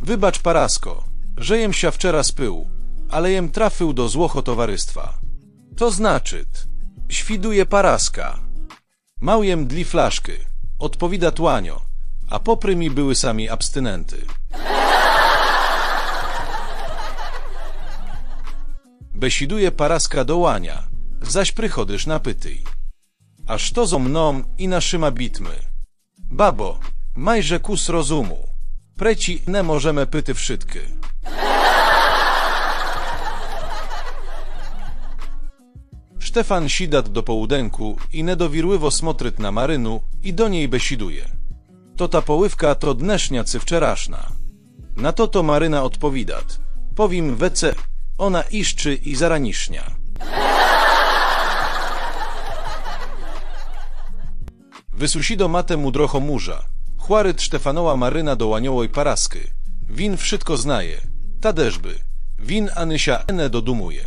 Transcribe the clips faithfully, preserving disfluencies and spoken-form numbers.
Выбач, Параско, же єм ся вчера спыł, але єм трафił до злого товариства. То значыт? Świduje Параска. Мал єм дві фляшкы, одповідат Ланьо, а попри мі были самі абстиненты. Бесідує Параска до Ланя: Зась приходиш напитый. А што зо мном і нашыма бітми? Бабо, май же кус розуму. Преци не можеме пити вшыткы. Штефан сідат до поуденку і недовірливо смотрит на Марину і до ней бесідує: То та поливка то днешня ци вчерашна? На тото Марина одповідат: Повім веце, она іщы і заранішня. Вы сусідо мате мудрого мужа, гварит Штефанова Марина до Ланьовой Параскы. Він вшытко знає, та де ж бы, він ани ся не додумує.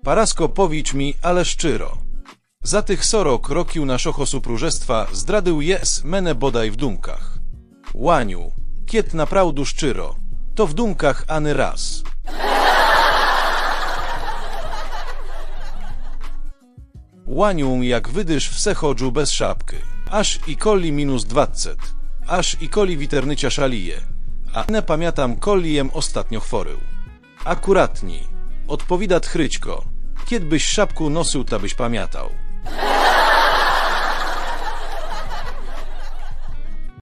Параско, повіч мі але щыро. За тых сорок років нашого супружества здрадил єс мене бодай в думках? Ланю, кєд направду щыро, то в думках ани раз. Ланю, як видиш, все ходжу без шапкы. Аж і колі мінус двадцет, аж і колі вітерниця шаліє. А не памятам, колі єм остатньо хворил. Акуратні, одповідат Хрычко, кєд бысь шапку носил, та бысь памятал.